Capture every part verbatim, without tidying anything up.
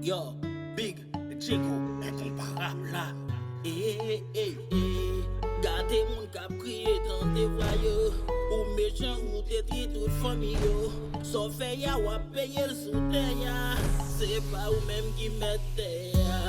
Yo, Big Djeko, enkonparab la. Ey, ey, ey, gade moun k ap kriye tande vwa yo. Ou mechan, ou detwi tout fanmi yo. Sa w fè a, w ap peye l sou tè a. Se pa ou menm ki mèt tè a.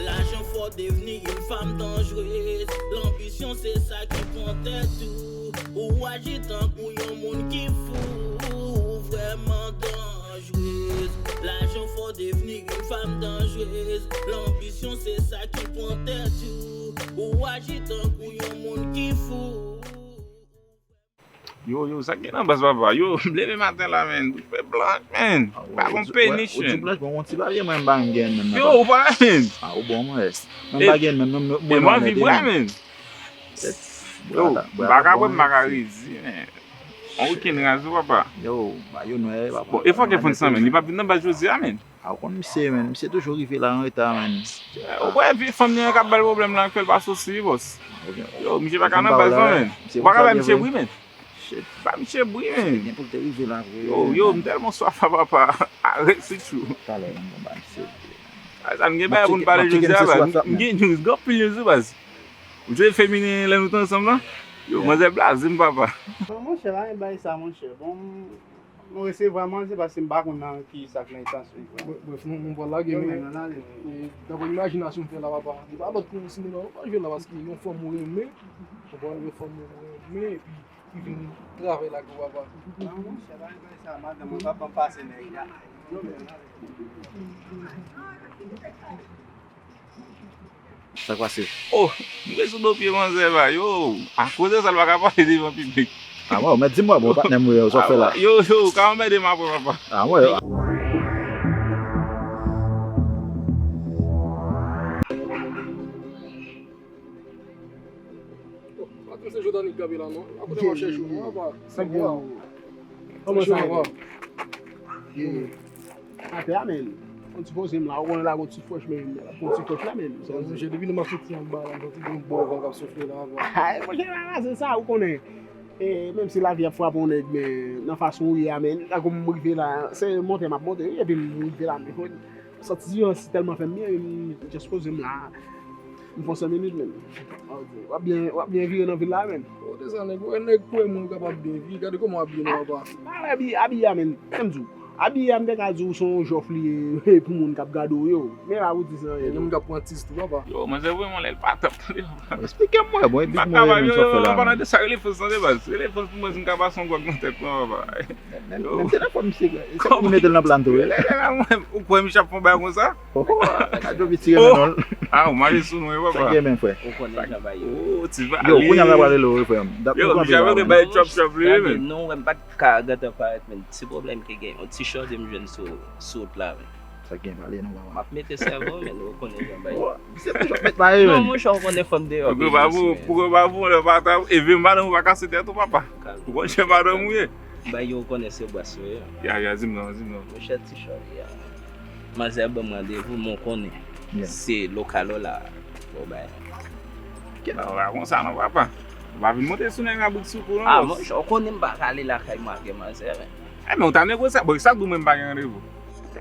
Lajan fè w devni yon fanm danjrez. Lanbisyon se sa ki pran tèt ou. Ou aji tankou yon moun ki fou. Ou vrèman danjrez. Lajan fè w devni yon fanm danjrez. Lanbisyon se sa ki pran tèt ou. Ou aji tankou yon moun ki fou. Yo, yo, sa k gen nan baz, papa? Yo, m leve maten la, menn. Bouch mwen blanch, menn. Pa gon penish, menn. Ou di blanch, bon, yon ti papye, mwen, m pa gen menm. Yo, ou pa, menn. Ah, ou bon, mwen. Mwen pa gen menm, mwen, mwen, mwen, mwen, menn. Yo, m pa ka bwè, m pa ka redi, menn. On wikenn raz, wi, papa. Yo, ba yo nwè, papa. Bon, e fò ke fann san, menn. Li p ap vin nan baz jodi a, menn. A, ou konn misye, menn. Misye toujou rive la an reta, menn. Ou kwè vye fanm li an k ap ba l pwoblèm la, ke l pa soti, bòs? Yo, misye pa ka nan baz, non, menn. Ou pa ka bay misye bri, menn. Ba misye bri, menn. Gen pou l te rive la vre. Yo, yo, m tèlman swaf a, papa. Arèt switch ou. Talè, m ba misye bri. A, sa, m gen bagay pou n pale jodi a, baz. M gen news, gen anpil news, wi, baz. Ou te feminen lè nou te ansanm lan? Yo, manzè blaze m, papa. Bon, monchè, pa gen bagay sa, monchè. Bon, m, m resevwa manje paske m pa konn nan ki sa k nan etansyon. Brèf, brèf, nou, nou pral lage, men, e, daprè imajinasyon m fè la, papa, li pa lòt ke si nou nan yon jwe la, paske yon fanm ou renmen, konprann, yon fanm ou renmen, epi ki vin travay la, papa. Non, monchè, pa gen bagay sa, madanm mwen pa ban m pase nèg la. Sa k pase? Oh, m bezwen do pye manzè ba yo. Akoz de sa l pa ka pale devan piblik. Ah, mwen, mèt di m, mwen, bon, patnè m, wi, sa w fè la. Yo, yo, ou ka anmède m apre, papa. Ah, mwen. Patnè se Jodani k gabe la, non? Akote m ap chèche w, non, papa? Sa k gen? Kòman sa ye? Atè a, men. Yon ti poze m la, ou konnen la gon ti frèch, men, gon ti frèch la, men. Monchè, depi lè m ap soti anba la, m santi gon bon van k ap soufle la, papa. Ay, monchè, la, la, se sa, ou konnen. E, menm si lavi ap frape yon nèg, men, nan fason ou ye a, men, tankou m rive la, se monte m ap monte, wi, epi m rive la, men, m santi diferans tèlman fè m byen, m just poze m la. M fè senk minit, menn. W ap byen, w ap byen vire nan vil la, menn. Kote sa, nèg? Wè, nèg kwè moun kapab byen viv. Gade kòman w abiye nan, papa. Pa wè abiye, abiye a, menn. Kè m di w. Abiye a, m te ka di w se yon jòf li ye pou moun k ap gade w yo. Men la, ou di sa, yon moun k ap pran tis tou, papa. Yo, manzè voye m anlè, l pa t ap tande, papa. Esplike m, wè, bon, epi m wè menm sa w fè la. Pa nan de sa, rele fòs, tande, baz. Rele fòs pou mwen, si m ka pase yon gwòg nan tèt mwen, papa. Menm, menm telefòn misye, se pou mete l nan plan tou, wi. Lè, lè, lè, mwen, ou kwè misye ap fè yon bagay konsa? Oh, oh, ah, Jovi tire nan non l. Ah, ou mache sou nou, wi, papa. Sa gen men, frè. Ou konnen jan bagay yo. Oh, ti va. Yo, kounye a m ta pral rele w, wi, frè m. Yo, misye ap rele bay chòp chòp li, wi, men. Non, wè, m pa t ka gentan parèt, men. Ti pwoblèm ki gen, yon ti chòde m jwenn sou, sou wout la, men. Sa gen pale non, papa. M ap mete sèvo, men, ou konnen jan bagay yo. Misye toujou ap met maye, men. Non, monchè, ou konnen fanm deyò. Ou pa pou, pou pa pou, lè pa ta, e vin madanm ou pa kase tèt ou, papa. Ou konn jan madanm ou ye. Bay yo konnen se bwès yo ye. Ya, ya, di m non, di m non. Monchè, ti chòl, ya. Manzè ban m randevou, men w konnen. Se lokal ou la. Bon, bay. Kèt. Ou pa konsa non, papa. Ou pa vin monte sou nèg la bout sou kou non, bòs. Ah, monchè, ou konnen m pa ka ale lakay mwen ak manzè, men. Eh, men ou ta negosye, bon, sa k di w mwen m pa gen randevou?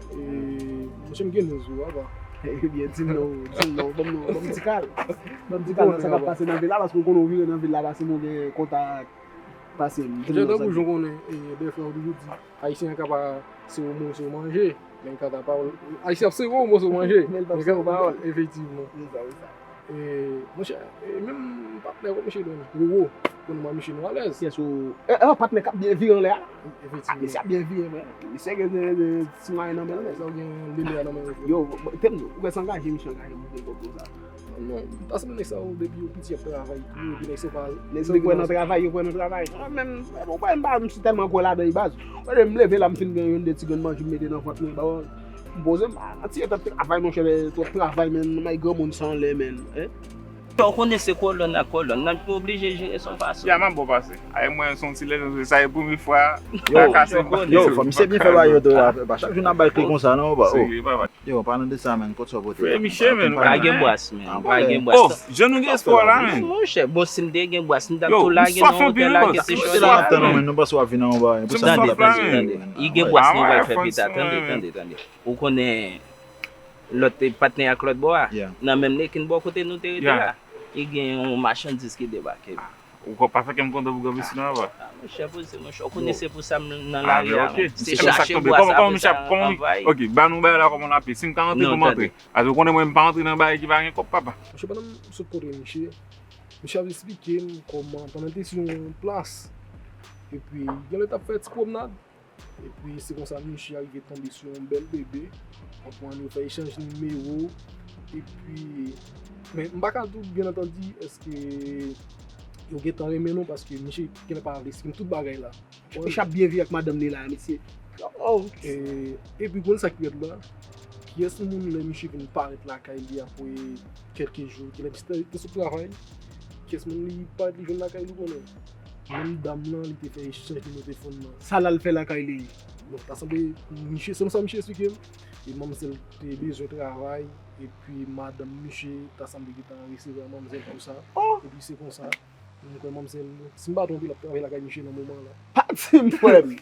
Eh, monchè, m gen news pou ou, papa. Ebyen, di m non, di m non, ban m non, ban m ti kal. Ban m ti kal nan sa k ap pase nan vil la, paske ou konnen ou vire nan vil la, paske nou gen kontak. Pase m. Jan tankou jan w konnen, e, dèfwa yo toujou di, Ayisyen an ka pa sere w moso manje, men l ka ta pa w. Ayisyen ap sere w moso manje, men l pa sere w pawòl. Efektivman. Se sa, se sa. E, monchè, e, menm patnè w, misye menm, Roro, konnen mwen misye nou alèz. Yes, o. E, e, patnè k ap byen vire anlè a la. Efektivman. Misye ap byen vire, men. Misye gen, gen, gen ti mwayen nan men l, men. Sa w gen lele a nan men w. Yo, bon, bon, tèm, ou wè se angaje, misye angaje pou fè kòb konsa. Non, ta sanble nèg sa yo depi yo piti y ap travay tou, epi nèg sa yo pa. Nèg yo kwè nan travay, yo kwè nan travay. Mwen menm, mwen pa, m pa, m si tèlman kwè ladan l baz. Wè, m leve la, m fin gen youn de ti grenn manje m mete nan vant mwen, ba, m poze m, a, nan ti eta travay, monchè, twòp travay, men, may granmoun san lè, men, en. Ou konnen se kolòn ak kolòn, nan, nou oblije jere son fason. Ya, m ap bon pase. Ay, mwen, se yon ti lè, sa e premye fwa. Yo, yo, fò misye byen fè bagay yo tou, pa chak jou n ap bay kle konsa, non, ba, oh. Serye, papa. Yo, an palan de sa, menn, kot sa w pote la? Frè Miche, menn, ou pa gen bwas, menn. Pa gen bwas. Oh, jan nou gen espwa la, menn. Monchè, bon, si m te gen bwas, m t ap tou lage nan wotè la, kite chòde la. Nou panse w ap vin anba, pou sa nou t ap vin. Tande, tande. Li gen bwas, nou pral fè pita. Tande, tande, tande. Ou konnen, Lòt patnè ak lòt bò a, nan menm nekin bò kote nou te rete a, li gen yon machandiz ki debake. Ou pa fè kè m kontan pou Gran Mesi nan apa? Ah, monchè, poze, monchè. Ou konnen se pou sa m nan lari a, men. Se chache bwa sa pou sa anvayi. Ok, ba nou bagay la kòman l ap ye. Si m ka antre pou m antre. Paske ou konnen mwen, m pa antre nan bagay ki pa gen kòb, papa. Monchè, pandan m sot kontre misye, misye ap esplike m kòman, pandan l te sou yon plas, epi gen lè t ap fè ti pwomnad, epi se konsa misye arive tonbe sou yon bèl bebe. Konprann, yo fè echanj nimewo. Epi, men m pa ka di w, byen antandi, èske yo gentan renmen nou, paske misye genlè pa vle esplike m tout bagay la. Misye ap byen viv ak madanm li la, mesye. Oh. E, epi, konn sa ki rèd la? Kiyès moun lè misye vin parèt lakay li apre kèlke jou, ki lè misye te sot travay, kiyès moun li parèt li jwenn lakay li, ou konnen? Menm dam nan, li te fè echanj nimewo telefòn nan. Sa l al fè lakay li? Bon, ta sanble, misye, selon sa misye esplike m, e manmzèl te bezwen travay, epi madanm misye ta sanble gentan resevwa manmzèl pou sa. Oh! Epi se konsa, m kwè manmzèl, si m pa twonpe, l ap travay lakay misye nan moman la. Pa di m, frè m.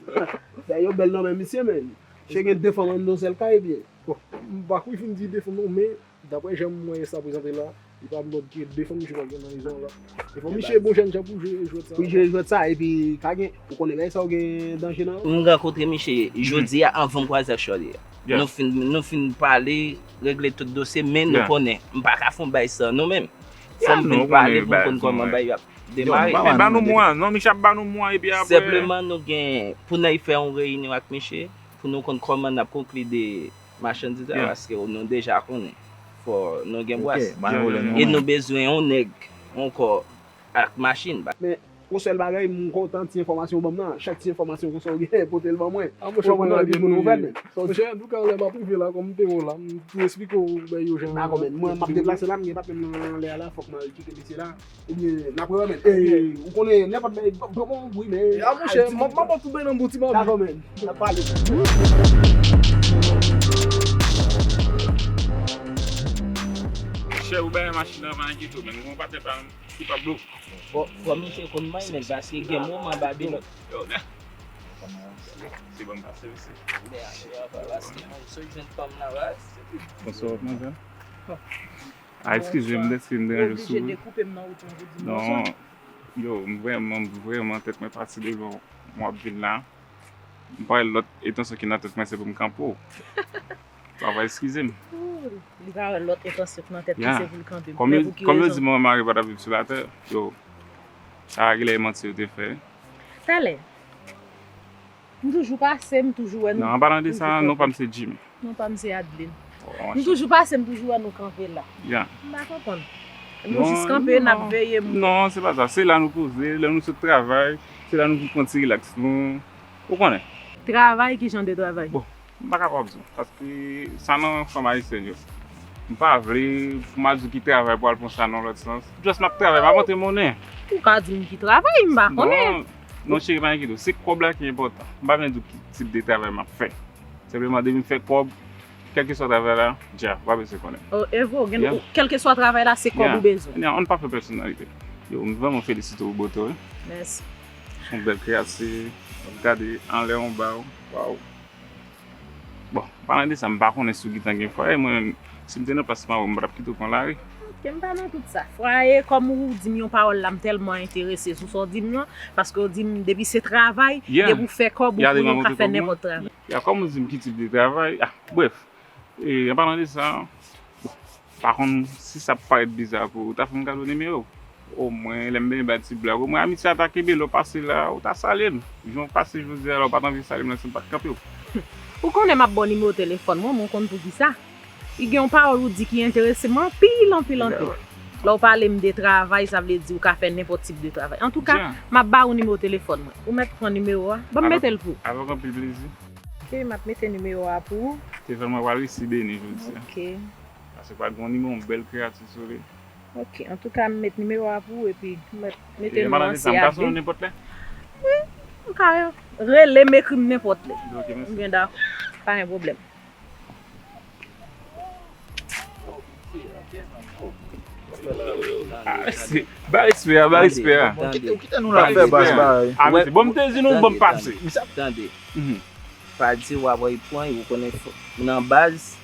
Dayè, yo bèl nan men misye, men. Misye gen de fanm anndan yon sèl kay, ebyen. Bon, m pa kwè fin di de fanm non, men daprè jan m wè sa prezante la, li pa lòt ke de fanm misye pral gen nan mezon an la. E fò misye bon jèn jan pou jwe jwèt sa. Pou jwe jwèt sa, epi ka gen, ou konnen bagay sa yo gen danje nan yo. M rankontre misye jodi a anvan m kwaze ak Shorty a. Nou fin, nou fin pale, regle tout dosye, men nou konnen, m pa ka fè yon bagay san nou menm. Fò m vin pale pou m konn kòman bagay yo ap demare. Men ba nou mwa, non, misye ap ba nou mwa, epi apre. Senpleman, nou gen, pou n al fè yon reyinyon ak misye, pou nou konn kòman n ap konkli de machandiz la, paske nou deja konnen. Fò nou gen bwas. E nou bezwen yon nèg ankò ak machin. Men, yon sèl bagay, m kontan ti enfòmasyon w ban m nan. Chak ti enfòmasyon konsa w gen, pote l ban mwen. Ah, monchè, ou konn anpil moun nouvèl, men. Monchè, antouka, lè m ap rive la, kòm m te wè w la, m tou esplike w, ben, yo jan. Dakò, men. Mwen, m ap deplase la, m gen patnè m nan anlè a la, fòk m al kite mesye la. Ebyen, n ap wè, men. E, ou konnen, nenpòt bagay, bon, bon, wi, men. A, monchè, m ap, m ap ba w tout bagay nan bouti, m ap. Dakò, men. N ap pale. Chè, ou bay machin nan, pa enkyete w, men. Ou gon patnè pa m, ki Pablo. Fò, fò misye konn manyen, men, paske gen moman, Babilòn. Yo, nè. Se bon, pase, mesye. Paske mwen, sot jwenn fanm nan, baz. Bonswa, manzè. Ah, eskize m, eskize m deranje w. Oblije dekoupe m nan wout lan pou di m bonswa. Non, yo, m vrèman, m vrèman tèt mwen pase devan w ap vin la. M pa wè lòt entansyon ki nan tèt mwen, se pou m kanpe w. Papa, eskize m. Ooh, li pa wè lòt entansyon ki nan tèt li, se pou l kanpe m. Men pou ki rezon? Kòm yo di mwen, mari pa t ap viv sou latè, yo, sa a genlè e manti yo te fè. Talè. M toujou pase, m toujou wè nou. Non, an palan de sa, non pa m se Jimmy. Non pa m se Adeline. M toujou pase, m toujou wè nou kanpe la. M pa konprann. Nou jis kanpe, n ap veye moun. Non, se pa sa. Se la nou poze, lè nou sot travay, se la nou vin pran ti rilaks nou. Ou konnen. Travay, ki jan de travay? Bon, m pa kapab di w, paske sa nan fanm ayisyèn yo. M pa vle pou m al di w ki travay pou al pran sa nan lòt sans. Just m ap travay, m ap antre monnen. Ou ka di m ki travay, m pa konnen. Non, non, cheri, pa enkyete w. Se kòb la ki enpòtan. M pa vle di w ki tip de travay m ap fè. Senpleman, depi m fè kòb, kèlkeswa travay la, dja, w pa bezwen konnen. Oh, e vre, ou gen, kèlkeswa travay la, se kòb ou bezwen. Ann pa fè pèsonalite. Yo, m vrèman felisite w, Boto, wi. Mèsi. Yon bèl kreyati, w ap gade anlè anba w. Waw. Bon, palan de sa, m pa konnen si w gentan gen fwaye, mwen menm, si m te nan plas mari w, m pa t ap kite w pran lari. Ok, m pa nan tout sa. Fwaye, kòm ou di m yon pawòl la, m tèlman enterese sou sa w di m nan, paske w di m depi se travay, depi w fè kòb, ou konnen w ka fè nenpòt travay. Ya, kòm ou di m ki tip de travay, ah, brèf. E, an palan de sa, bon, pa konn si sa ap parèt biza pou ou, ou ta fè m kado nimewo w. Omwen, lè m benyen bay ti blag, omwen, amitye a ta kenbe, lè w pase la, ou ta salye m. Jan w pase jodi a la, ou pa t anvi salye m, nan se m pa t kanpe w. Ou konnen m ap ba w nimewo telefòn mwen, men w konn poukisa. Li gen yon pawòl ou di ki enterese m anpil, anpil, anpil. Lè w pale m de travay, sa vle di ou ka fè nenpòt tip de travay. Antouka, m ap ba ou nimewo telefòn mwen. Ou mèt pran nimewo a. Ban m mete l pou ou. Avèk anpil plezi. Ok, m ap mete nimewo a pou ou. Telefòn mwen pral resi beni jodi a. Ok. Paske pral gen yon nimewo, yon bèl kreyati sou li. Ok, antouka, m met nimewo a pou ou epi m met, mete non an se Adeline. Wi, ou ka rele m, ekri m nenpòt lè. Ok, mèsi. Ou byen dakò. Pa gen pwoblèm. Ah, se, ba respè a, ba respè a. Ou kite, ou kite nou la fè baz bay. Ah, mèsi. Bon, m te di nou, bon, m pase. Tande. Pa di w ap pran, ou konnen fò, nan baz,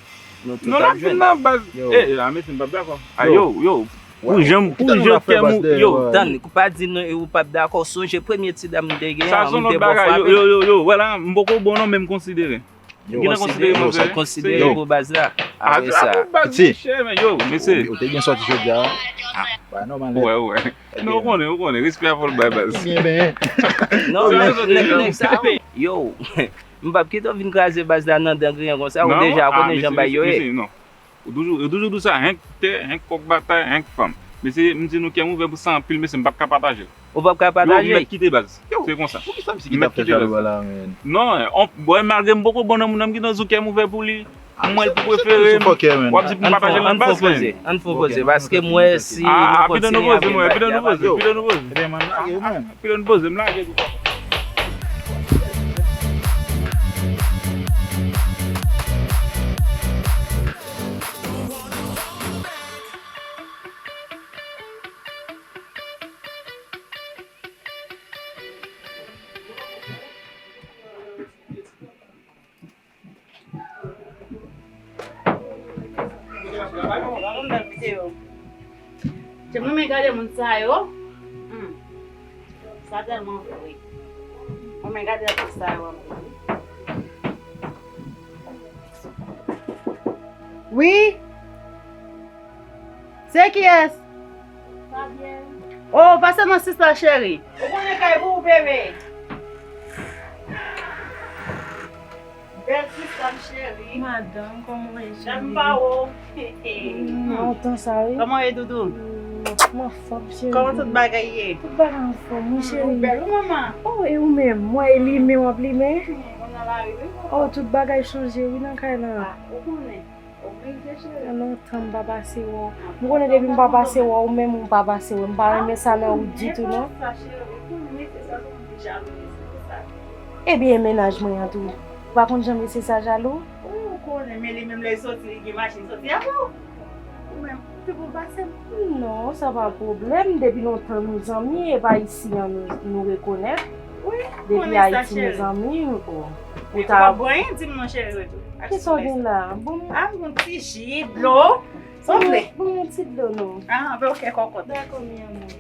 Nou tout ap jwenn. Non, n ap vin nan baz. Yo. Eh, a, mesye, m p ap dakò. A, yo, yo. Pou jan, pou jan kè m, yo, tann, pa di nou ou p ap dakò. Sonje premye ti dam m te gen an, m te bò frape. Yo, yo, yo, yo, wè la, m poko bon non, men m konsidere. Yo, konsidere, yo, sa konsidere pou baz la. Apre sa. Piti. Yo, mesye. Ou te byen sòti jodi a. Ba nòmal. Wè, wè. Non, ou konnen, ou konnen. Respè a fò l bay baz. Byen, byen. Non, nèg, nèg sa, yo. M p ap kite w vin kraze baz la nan dan griyen konsa, ou deja konnen jan bay yo ye. Mesye, non. Ou toujou, ou toujou di sa, henk tè, henk kòk batay, henk fanm. Mesye, m di nou kè m ouvè pou sa anpil, mesye, m p ap ka pataje l. Ou p ap ka pataje? Yo, m mèt kite baz. Se konsa. Poukisa misye kite ap fè jalou a la, menn? Non, on, bòy, malgre m poko bon nan moun nan, m gentan di w kè m ouvè pou li. M wè l pou prefere m. W ap di pou m pataje l nan baz, menn. Ann fè yon poze, paske m wè si nou kontinye ap vin baz la. Pito nou poze, pito nou poze, pito nou poze, m lage tou. Jan m renmen gade moun sa yo. Hmm. Sa tèlman vre. Mwen renmen gade moun sa yo ankò. Wi? Se kiyès? Fabyèn. Oh, pase non sista cheri. Ou konnen kay pou ou, bebe. Bèl sista m cheri. Madanm, kòman w ye, cheri? Dam pa wo. Lontan sa, wi. Kòman w ye, doudou? M anfòm, cheri. Kòman tout bagay ye? Tout bagay anfòm, wi, cheri. Ou bèl, wi, manman. Oh, e ou menm? M wè limen w ap limen. Mwen nan lari, wi, manman. Oh, tout bagay chanje, wi, nan kay la. Ah, ou konnen. Ou bliye, cheri. Lontan m pa pase wè w. M konnen depi m pa pase wè w, ou menm ou pa pase wè m. M pa renmen sa nan ou ditou, non. Ebyen, e mennaj mwen an tou. Ou pa konn jan mesye sa jalou? Ou konnen, men li menm lè l soti, li gen machin soti avè w. Ou menm, ou pi bon pase m. Non, sa pa pwoblèm. Depi lontan nou zanmi, e pa isi an nou, nou rekonèt. Wi, depi Ayiti nou zanmi, ou ta. Ou pa bwè anyen, di m non, cheri, retou. Kisa w gen la? Bon. Ah, m gon ti ji, dlo. Sa w vle? Bon, yon ti dlo, non. Ah, ben, ok, kòkòt. Dakò, mi amor.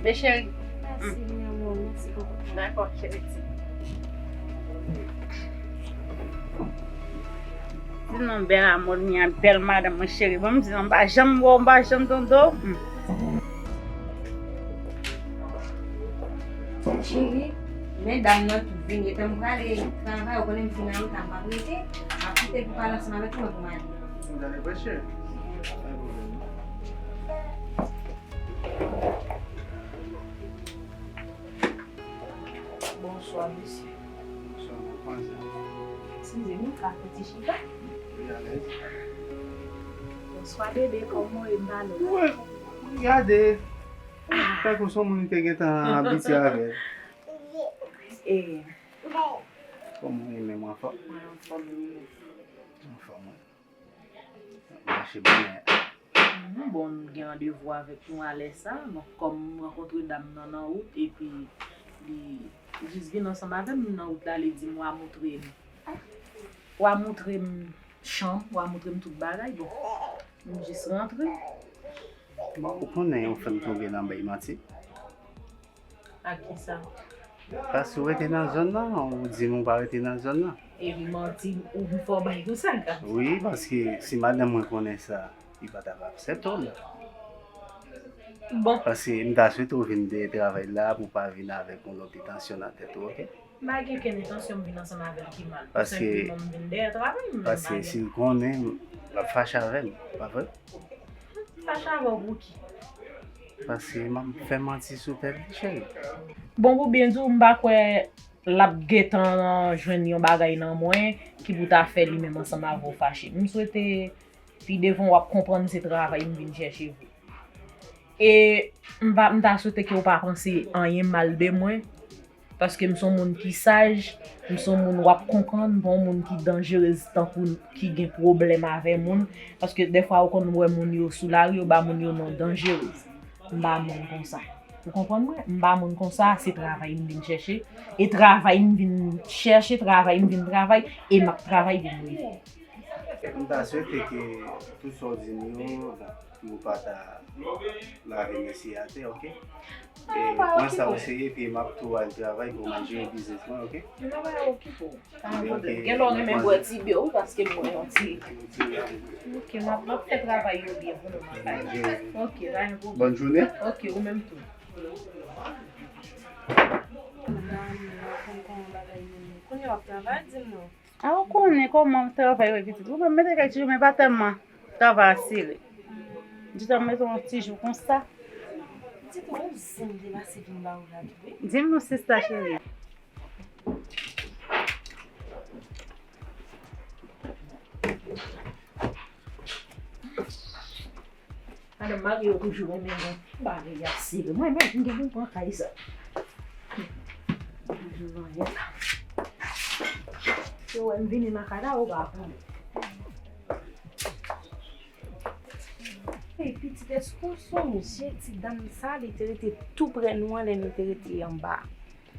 Bel cheri. Mèsi, mi amor. Mèsi bokou. Dakò, cheri. Di non bèl amò, mi a bèl madanm mwen cheri. Bon, m di non, m pa janm wè w, m pa janm tande w. Hmm. Cheri, men dam nan tout vini. Etan m prale travay, ou konnen m fin an reta, m p ap rete. M ap kite pou pale ansanm avèk ou, mwen pou m ale. M tande vre, cheri. Pa gen pwoblèm, non. Bonswa, mesye. Bonswa, manmanzèl. Eskize m, m ka fè ti chita? Wi, alèz. Bonswa, bebe, kòman w ye, m pa lè w? Wi, gade. Tankou se yon moun m te gentan abitye avè l. E. Kòman w ye menm, anfòm? Mwen anfòm, wi. Anfòm, wi. Mache bonè. Mhm, bon, m gen randevou avèk nou alè sa. Donk, kòm m rankontre dam nan nan wout, epi li, li jis vin ansanm avè m nan wout la, li di m, "W a moutre m, w a moutre m chanm, w a moutre m tout bagay." Bon, m jis rantre. Bon, ou konnen ou fè m tonbe nan bèy manti. Ak kisa? Paske ou rete nan zòn nan, ou di m ou pa rete nan zòn nan. Epi manti, ou fò bay konsa, ka? Wi, paske si madanm mwen konnen sa, li pa t ap aksepte w, non. Bon. Paske m ta swete w vin dèyè travay la pou w pa vin avèk yon lòt entansyon nan tèt ou, oke? M pa gen okenn entansyon m vin ansanm avè l ki mal. Tou senpleman, m vin dèyè travay, m pa gen. Paske si l konnen, l ap fache avè m, pa vre? Fache avè w pou ki? Paske m ap fè manti sou tèt li, cheri. Bon, pou byen di w, m pa kwè l ap gentan jwenn yon bagay nan mwen ki pou ta fè li menm ansanm avè w fache. M swete pi devan w ap konprann se travay m vin chèche vre. E m pa, m ta swete ke w pa panse anyen mal de mwen. Paske m se yon moun ki saj, m se yon moun w ap konprann, m pa yon moun ki danjerez tankou ki gen pwoblèm avè moun. Paske dèfwa ou konn wè moun yo sou lari, yo ba moun yo non danjerez. M pa moun konsa. Ou konprann mwen? M pa moun konsa, se travay m vin chèche. E travay m vin chèche, travay m vin travay, e m ap travay pou m rive. M ta swete ke tout sa w di m yo, bon, pou yo pa ta lave mesye atè, oke? E pran sa o serye, epi m ap tou al travay pou mwen jere biznis mwen, oke? M pa bay okipe w. Pa gen pwoblèm. Gen lè w renmen bwè ti byè, wi, paske m wè yon ti. Oke, m ap, m ap fè travay yo byen pou nou, m ap bay. Oke, pa gen pwoblèm. Bòn jounen. Oke, ou menm tou. Madam, mwen konn kòman bagay yo ye. Kounye a w ap travay, di m non. A, ou konnen kòman travay yo ye, pitit. Ou konn mete kèk ti jou, men pa tèlman travay a sere. Di tan mete yon ti jou konsa. Pitit, ou zen depase vin ba ou la tou, wi. Di m non, sista cheri. Madanm mari yo toujou renmen gen bagay y ap sere. Mwen menm, m gen pou m pran kay sa. Toujou vanyan. Yo wè m vini nan kay la, yo pa konnen. Ey, pitit, èske w sonje ti dam sa, li te rete tou prè nou an lè nou te rete anba?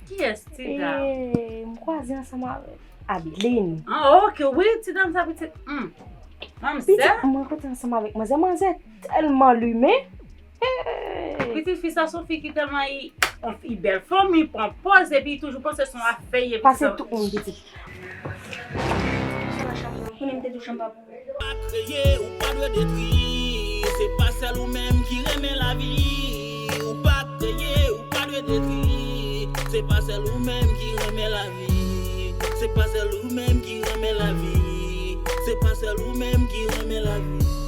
Kiyès ti dam? E, m kwaze ansanm avèk Adeline. Ah, oke, wi, ti dam sa pitit. Hmm. Manzè? Pitit, mwen rete ansanm avèk manzè. Manzè tèlman limen. Hey! Pitit fi sa, se yon fi ki tèlman, i, i bèl fanmi, pran pòz, epi i toujou panse se yon afè, epi pase tout moun, pitit. Konnen m te di w chanm pa pou ou. Pa kreye, ou pa dwe detwi. Se pa sèl ou menm ki renmen lavi. Ou pa kreye, ou pa dwe detwi. Se pa sèl ou menm ki renmen lavi. Se pa sèl ou menm ki renmen lavi. Se pa sèl ou menm ki renmen lavi.